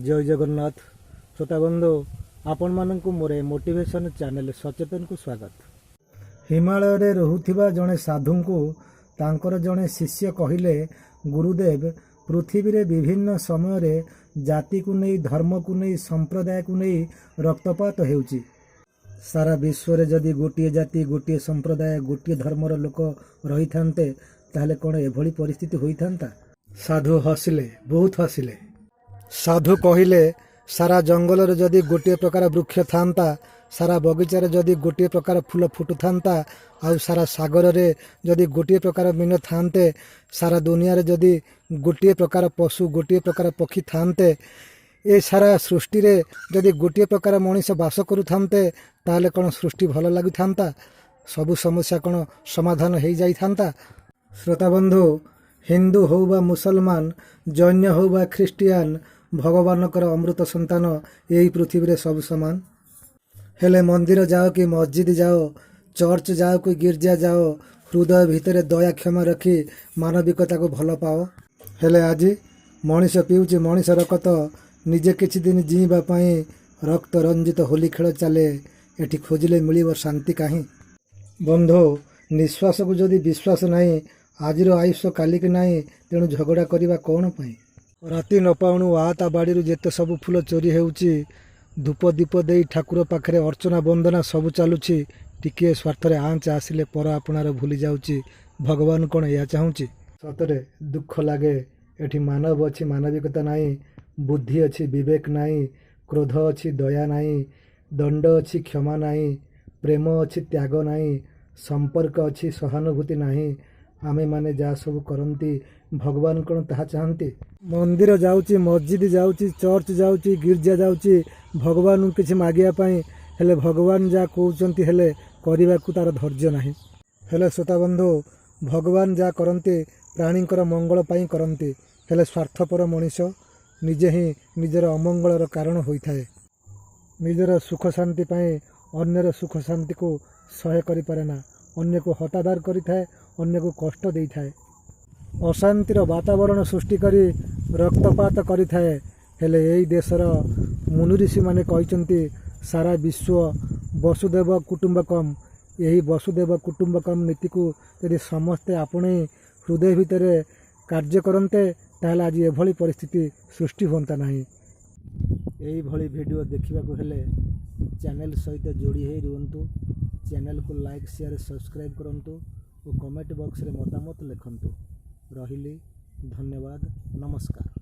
ଜୟ ଜଗନ୍ନାଥ। ଶ୍ରୋତାବନ୍ଧୁ, ଆପଣମାନଙ୍କୁ ମୋର ଏ motivation channel ସଚେତନକୁ ସ୍ୱାଗତ। ହିମାଳୟରେ ରହୁଥିବା ଜଣେ ସାଧୁଙ୍କୁ ତାଙ୍କର ଜଣେ ଶିଷ୍ୟ କହିଲେ, "ଗୁରୁଦେବ, ପୃଥିବୀରେ ବିଭିନ୍ନ ସମୟରେ ଜାତିକୁ ନେଇ, ଧର୍ମକୁ ନେଇ, ସମ୍ପ୍ରଦାୟକୁ ନେଇ ରକ୍ତପାତ ହେଉଛି। ସାରା ବିଶ୍ୱରେ ଯଦି ଗୋଟିଏ ଜାତି, ଗୋଟିଏ ସମ୍ପ୍ରଦାୟ, ଗୋଟିଏ ଧର୍ମର ଲୋକ ରହିଥାନ୍ତେ, ତାହେଲେ କ'ଣ ଏଭଳି ପରିସ୍ଥିତି ହୋଇଥାନ୍ତା?" ସାଧୁ ହସିଲେ, ବହୁତ ହସିଲେ। ସାଧୁ କହିଲେ, "ସାରା ଜଙ୍ଗଲରେ ଯଦି ଗୋଟିଏ ପ୍ରକାର ବୃକ୍ଷ ଥାନ୍ତା, ସାରା ବଗିଚାରେ ଯଦି ଗୋଟିଏ ପ୍ରକାର ଫୁଲ ଫୁଟୁଥାନ୍ତା, ଆଉ ସାରା ସାଗରରେ ଯଦି ଗୋଟିଏ ପ୍ରକାର ମୀନ ଥାନ୍ତେ, ସାରା ଦୁନିଆରେ ଯଦି ଗୋଟିଏ ପ୍ରକାର ପଶୁ, ଗୋଟିଏ ପ୍ରକାର ପକ୍ଷୀ ଥାନ୍ତେ, ଏ ସାରା ସୃଷ୍ଟିରେ ଯଦି ଗୋଟିଏ ପ୍ରକାର ମଣିଷ ବାସ କରୁଥାନ୍ତେ, ତାହେଲେ କ'ଣ ସୃଷ୍ଟି ଭଲ ଲାଗୁଥାନ୍ତା? ସବୁ ସମସ୍ୟା କ'ଣ ସମାଧାନ ହେଇଯାଇଥାନ୍ତା?" ଶ୍ରୋତାବନ୍ଧୁ, ହିନ୍ଦୁ ହଉ ବା ମୁସଲମାନ, ଜୈନ ହଉ ବା ଖ୍ରୀଷ୍ଟିଆନ, ଭଗବାନଙ୍କର ଅମୃତ ସନ୍ତାନ ଏହି ପୃଥିବୀରେ ସବୁ ସମାନ। ହେଲେ ମନ୍ଦିର ଯାଅ କି ମସଜିଦ ଯାଅ, ଚର୍ଚ୍ଚ ଯାଅ କି ଗିର୍ଜା ଯାଅ, ହୃଦୟ ଭିତରେ ଦୟା କ୍ଷମା ରଖି ମାନବିକତାକୁ ଭଲ ପାଅ। ହେଲେ ଆଜି ମଣିଷ ପିଉଛି ମଣିଷ ରକ୍ତ ନିଜେ କିଛି ଦିନ ଜିଇଁବା ପାଇଁ। ରକ୍ତ ରଞ୍ଜିତ ହୋଲି ଖେଳ ଚାଲେ ଏଠି, ଖୋଜିଲେ ମିଳିବ ଶାନ୍ତି କାହିଁ? ବନ୍ଧୁ, ନିଶ୍ୱାସକୁ ଯଦି ବିଶ୍ୱାସ ନାହିଁ, ଆଜିର ଆୟୁଷ କାଲିକି ନାହିଁ, ତେଣୁ ଝଗଡ଼ା କରିବା କ'ଣ ପାଇଁ? ରାତି ନ ପାଉଣୁ ଆ ତା ବାଡ଼ିରୁ ଯେତେ ସବୁ ଫୁଲ ଚୋରି ହେଉଛି। ଧୂପ ଦୀପ ଦେଇ ଠାକୁର ପାଖରେ ଅର୍ଚ୍ଚନା ବନ୍ଦନା ସବୁ ଚାଲୁଛି। ଟିକିଏ ସ୍ୱାର୍ଥରେ ଆଞ୍ଚ ଆସିଲେ ପର ଆପଣାର ଭୁଲି ଯାଉଛି। ଭଗବାନ କ'ଣ ଏହା ଚାହୁଁଛି? ସତରେ ଦୁଃଖ ଲାଗେ। ଏଠି ମାନବ ଅଛି, ମାନବିକତା ନାହିଁ। ବୁଦ୍ଧି ଅଛି, ବିବେକ ନାହିଁ। କ୍ରୋଧ ଅଛି, ଦୟା ନାହିଁ। ଦଣ୍ଡ ଅଛି, କ୍ଷମା ନାହିଁ। ପ୍ରେମ ଅଛି, ତ୍ୟାଗ ନାହିଁ। ସମ୍ପର୍କ ଅଛି, ସହାନୁଭୂତି ନାହିଁ। ଆମେମାନେ ଯାହା ସବୁ କରନ୍ତି, ଭଗବାନ କ'ଣ ତାହା ଚାହାନ୍ତି? ମନ୍ଦିର ଯାଉଛି, ମସଜିଦ ଯାଉଛି, ଚର୍ଚ୍ଚ ଯାଉଛି, ଗିର୍ଜା ଯାଉଛି ଭଗବାନଙ୍କୁ କିଛି ମାଗିବା ପାଇଁ। ହେଲେ ଭଗବାନ ଯାହା କହୁଛନ୍ତି, ହେଲେ କରିବାକୁ ତାର ଧୈର୍ଯ୍ୟ ନାହିଁ। ହେଲେ ଶ୍ରୋତାବନ୍ଧୁ, ଭଗବାନ ଯାହା କରନ୍ତି, ପ୍ରାଣୀଙ୍କର ମଙ୍ଗଳ ପାଇଁ କରନ୍ତି। ହେଲେ ସ୍ୱାର୍ଥପର ମଣିଷ ନିଜେ ହିଁ ନିଜର ଅମଙ୍ଗଳର କାରଣ ହୋଇଥାଏ। ନିଜର ସୁଖ ଶାନ୍ତି ପାଇଁ ଅନ୍ୟର ସୁଖ ଶାନ୍ତିକୁ ସହ୍ୟ କରିପାରେ ନା, ଅନ୍ୟକୁ ହତାଦର କରିଥାଏ, ଅନ୍ୟକୁ କଷ୍ଟ ଦେଇଥାଏ, ଅଶାନ୍ତିର ବାତାବରଣ ସୃଷ୍ଟି କରି ରକ୍ତପାତ କରିଥାଏ। ହେଲେ ଏଇ ଦେଶର ମୁନିଋଷିମାନେ କହିଛନ୍ତି, ସାରା ବିଶ୍ୱ ବସୁଧୈବ କୁଟୁମ୍ବକମ୍। ଏହି ବସୁଧୈବ କୁଟୁମ୍ବକମ୍ ନୀତିକୁ ଯଦି ସମସ୍ତେ ଆପଣେଇ ହୃଦୟ ଭିତରେ କାର୍ଯ୍ୟ କରନ୍ତେ, ତାହେଲେ ଆଜି ଏଭଳି ପରିସ୍ଥିତି ସୃଷ୍ଟି ହୁଅନ୍ତା ନାହିଁ। ଏଇଭଳି ଭିଡ଼ିଓ ଦେଖିବାକୁ ହେଲେ ଚ୍ୟାନେଲ୍ ସହିତ ଯୋଡ଼ି ହେଇ ରୁହନ୍ତୁ। ଚ୍ୟାନେଲକୁ ଲାଇକ୍, ସେୟାର, ସବସ୍କ୍ରାଇବ୍ କରନ୍ତୁ ଓ କମେଣ୍ଟ ବକ୍ସରେ ମତାମତ ଲେଖନ୍ତୁ। ରହିଲି, ଧନ୍ୟବାଦ, ନମସ୍କାର।